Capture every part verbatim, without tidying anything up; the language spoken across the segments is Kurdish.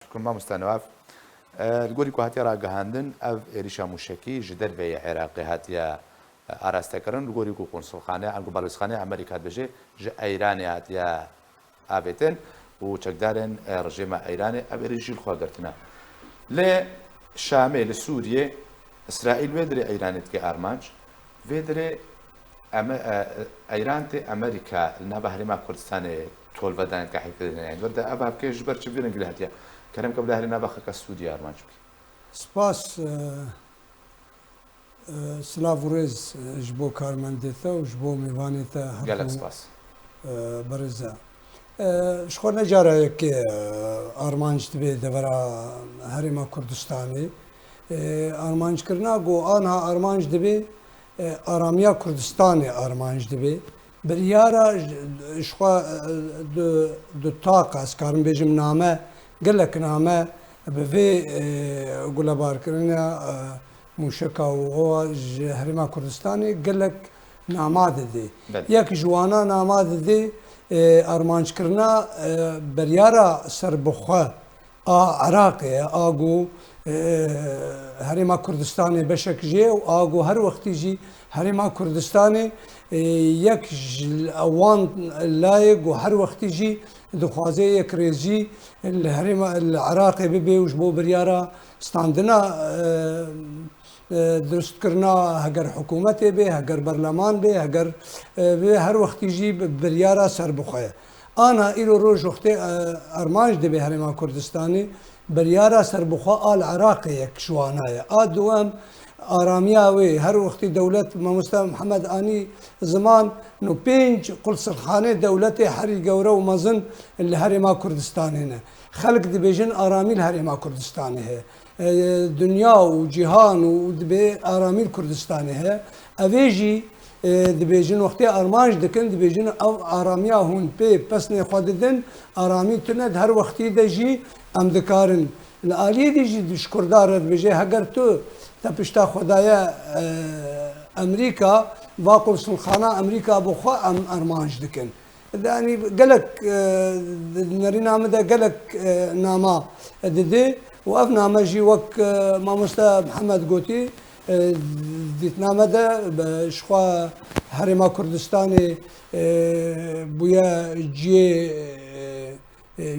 Şikur mamoste Newaf. E, li gorî ku hatiye ragihandin, ev êrîşa mûşekî ji derveyê Iraqê hatiye, e, arastekirin. Li gorî ku konsulxane, anku balozxanê Amerîka dibêje, ji Eyranê hatiye avêtin û çekdarên, e, rejîma Eyranê ev êrîş jî li xwe girtine. Li Şamê, li Sûriyê, Îsraîl wê dirê Eyranê dike armanc. Vê dirê Eme-, e, Eyran tê Amerîka li nava Herêma Kurdistanê tolve dane dike heyfê dene. Yani, vir de ev hevke ji ber çi vî rengî lê hatiye? Kerem ke bila herê nava xelka Sûriyê armanc bike. Spas, e, e, silav û rêz, e, ji bo karmendê te û ji bo mêvanê te her Gelek tim, spas. E, berêz e. E, ji xwe ne cara yekê, e, armanc dibe devera Herêma Kurdistanê. E, armanckirina ku anha armanc dibe, e, aramiya Kurdistanê armanc dibe. Biryara ji, ji xwe, e, du, du taqa, ez karim bêjim name, gelek name bi vê, e, gulebarkirina, e, mûşeka û owa ji Herêma Kurdistanê gelek nama didê. Belê. Yek ji wana nama didê, e, armanckirina, e, biryara serbixwe a Iraqê ye, a ku, e, Herêma Kurdistanê beşek jê û a ku her wextî jî Herêma Kurdistanê, e, yek ji wan layê ku her wextî jî dixwaze yekrêzî li Herêma, li Iraqê bibe û ji bo biryara standina, e, e, dirustkirina heger hikûmetê bê, heger berleman bê, heger, e, bê her wextî jî bi-, biryara serbixwe ye. Ana îro roj wextê, e, armanc dibe Herêma Kurdistanê, biryara serbixwe a li Iraqê yek ji wana ye. A duwem aramiya wê, her wextî dewlet, mamoste Mihemed anî ziman, no pênc qulsilxanê dewletê herî gewre û mezin li Herêma Kurdistanê ne. Xelk dibêjin aramî li Herêma Kurdistanê heye. E, dinya û cîhan û dibe aramî li Kurdistanê heye. Ev ê jî, e, dibêjin, wextê armanc dikin, dibêjin ev aramiya hûn pê pesnê xwe didin, aramî tune, di her wextî de jî em dikarin. Li aliyê dî jî ji Kurda re dibêje, heger tu te pişta xwe daye, e, Amerîka, va qulsulxana Amerîka bi xwe em armanc dikin. Yanî gelek, e, di nerîna min de gelek, e, nama dide û ev name jî wek, e, mamoste Mihemed gotî, e, dîtina me de be, ji xwe Herêma Kurdistanê, e, bûye cihê, e, e,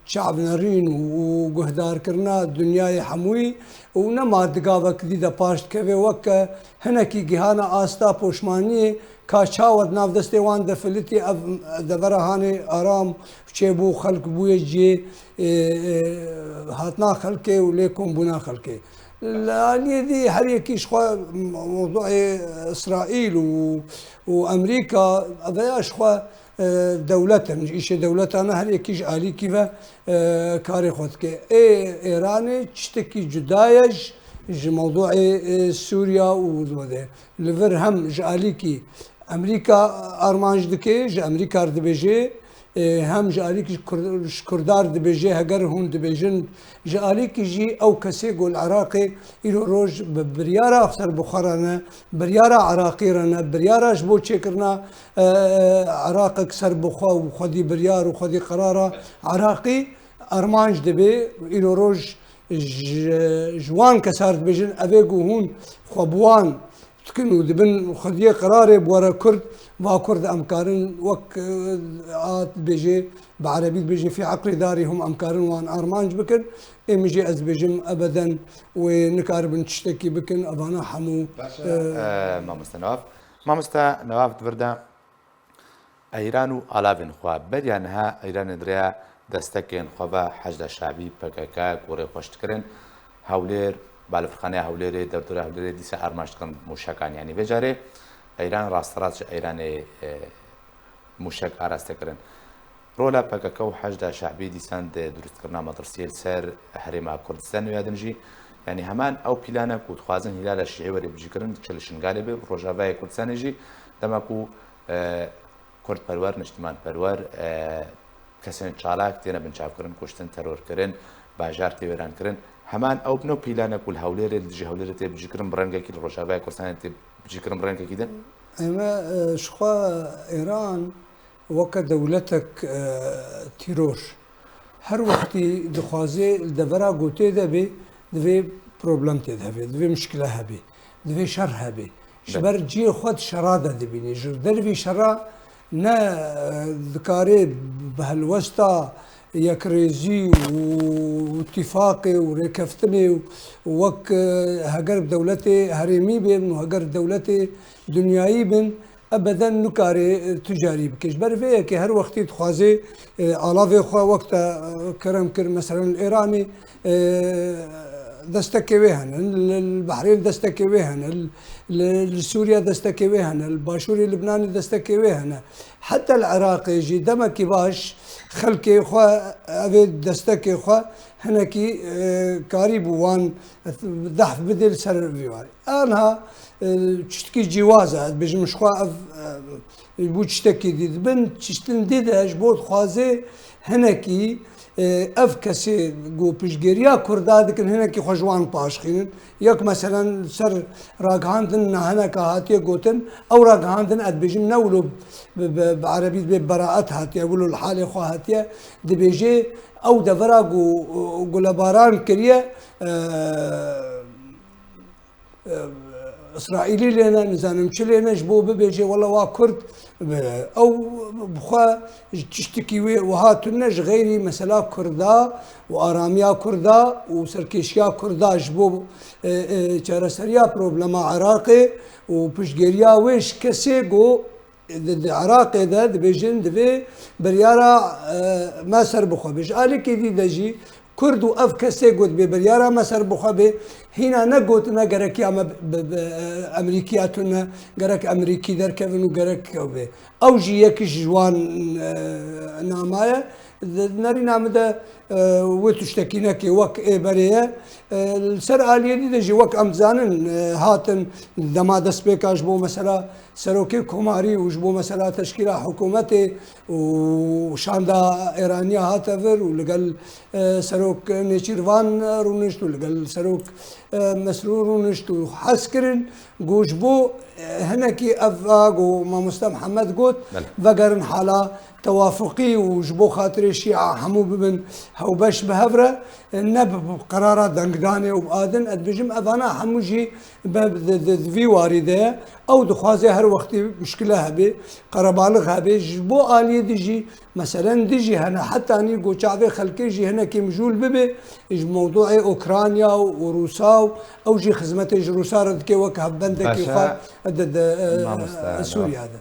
çavnerîn û guhdarkirina dinyayê hemûyî û nema di gavek dî de paş dikeve weke hinekî gihana asta poşmaniyê ka çawa di nav destê wan de filitî ev devera hanê aram çêbû, xelk bûye cihê, e, e, hatina xelkê û lê kombûna xelkê. Li aliyê dî her yekî ji xwe mewduê Îsraîl û, û Amerîka veya ji xwe e, dewlet in, ji îşê dewletan e, her yekî ji alîkî ve, e, karê xwe dike. Ê Êranê tiştekî cuda ye ji, ji mewduê, e, Sûriya û wede. Li vir hem ji alîkî Amerîka armanc dike, ji Amerîka re dibêje, e, hem ji alîkî ji Kur-, ji Kurda re dibêje, heger hûn dibêjin, ji alîkî jî ew kesê ku li Iraqê îro roj bi biryara serbixwe re ne, biryara Iraqê re ne, biryara ji bo çêkirina e, e, Iraqek serbixwe û xwedî biryar û xwedî qerara Iraqî armanc dibe. Îro roj ji, ji wan kesar dibêjin, ev ê ku hûn xwe bi wan dikin û dibin xwediyê qerarê bi were Kurd, va Kurd em karin wek, e, a dibêje, bi erebî dibêje, fî eqlê darî hûm em karin wan armanc bikin. Ê min jî ez dibêjim ebeden wê nikaribin tiştekî bikin, evana hemû, Baş e, e, e, mamoste Newaf. Mamoste Newaf di vir de Eyran û alavên xwe. Beriya niha Eyranê di rêya destekên xwe ve Heşda Şabî, P K K, ku rê xweş dikirin, Hewlêr, balafirxaneya Hewlêrê, derdora Hewlêrê dîsa armanc dikin mûşekan. Yanî vê carê Eyran rasterast ji Eyranê, e, mûşek araste kirin. Rola P K K û Heşda Şabî dîsan di durustkirina metirsiyê li ser Herêma Kurdistanê ya din jî, yanî heman ew plana ku dixwazin Hîlala Şîî were bicîkirin, çi li Şingalê be, Rojavayê Kurdistanê jî, dema ku, e, kurdperwer, niştimanperwer, e, kesên çalak têne binçavkirin, kuştin, terorkirin, bajar tê wêrankirin. Heman ew bi nav plana ku li Hewlêrê, li dijî Hewlêrê tê bicîkirin, bi rengekî, li Rojavayê Kurdistanê tê bicîkirin bi rengekî din? Eme, e, ji xwe Îran weke dewletek, e, tîror, Her wextî dixwaze li devera gotê de bê, divê problem tê de hebe, divê mişkile hebe, divê şer hebe. Ji ber cihê xwe di şera de dibînî. Ji dervî şera ne, e, dikarê bi helwesta yekrêzî û îtîfaqê û rêkeftinê û wek, e, heger bi dewletê herêmî bên û heger dewletê dinyayî bin, ebeden nikare, e, tu carî bike. Ji ber vê yekê her wextî dixwaze, e, alavê xwe wek te, e, kerem kir, meselen li Îranê, e, destekê wê hene, li, li Behrên destekê wê hene, li, li, li Sûriye destekê wê hene, li Başûrê Libnanê destekê wê hene. Heta li Iraqê jî demekî baş xelkê xwe, evê destekê xwe hinekî, e, karîbû wan dehf bidê li ser vî warî. Aniha, e, tiştekî cîwaz e, ez dibêjim ji xwe ev, e, bû tiştekî dî. Di bin tiştin dî de ji bo dixwaze hinekî, e, ev kesê ku piştgiriya Kurda dikin, hinekî xwe ji wan paşxînin. Yek meselen li ser ragihandin niha hineka hatiye gotin, ew ragihandin ez dibêjim ne wilo bi, bi, bi erebî dibê beraet hatiye, wilo li halê xwe hatiye, dibêje ew devera ku, ku gulebaran kiriye, e, e, Îsraîlî lê ne, nizanim çi lê ne, ji bo bibêje, wela wa Kurd, e, ew bi xwe ji tiştekî wê wiha tune, ji xeyrî mesela Kurda û aramiya Kurda û serkêşiya Kurda ji bo, e, e, çareseriya problema Iraqê û piştgiriya wê ji kesê ku di, di Iraqê de dibêjin divê biryara, e, me ser bixwe be. Ji alîkê dî de jî Kurd û ev kesê got bê biryara me ser bixwe bê, hîna ne gotine gerekiya me bi, bi, bi, e, Emerîkiya tune, gerek Emerîkî derkevin û gerek ew bê. Ew jî yek ji wan, e, namaye. Di nerîna min de, e, wê tiştekî nekê, wek ê berê ye. E, li ser aliyê dî de jî wek em dizanin, e, hatin dema destpêka ji bo mesela serokê komarî û ji bo mesela teşkîla hikûmetê û şanda Êraniya hate vir û li gel, e, serok Nêçîrvan rûnişt û li gel serok, e, Mesrûr rûnişt û hez kirin ku ji bo, e, hinekî ev a ku mamoste Mihemed got, Belê. vegerin hala tewafuqî û ji bo xatirê Şîa hemû bibin hewbeş bi hev re, e, ne bi, bi qerara dengdanê û bi adin. Ez dibêjim evana hemû jî be, di, di, di vî warî de ye. Ew dixwaze her wextî mişkile hebe, qerebalix hebe. Ji bo aliyê dî jî, meselen dî jî hene. Hetanî ku çavê xelkê jî hinekî mijûl bibe, ji mewdûê Ukrayna û Rûsa û ew jî xizmetê ji Rûsa re dike wek hevbendekî Baş e. xwe di, di, e, Mamoste, Sûriya de.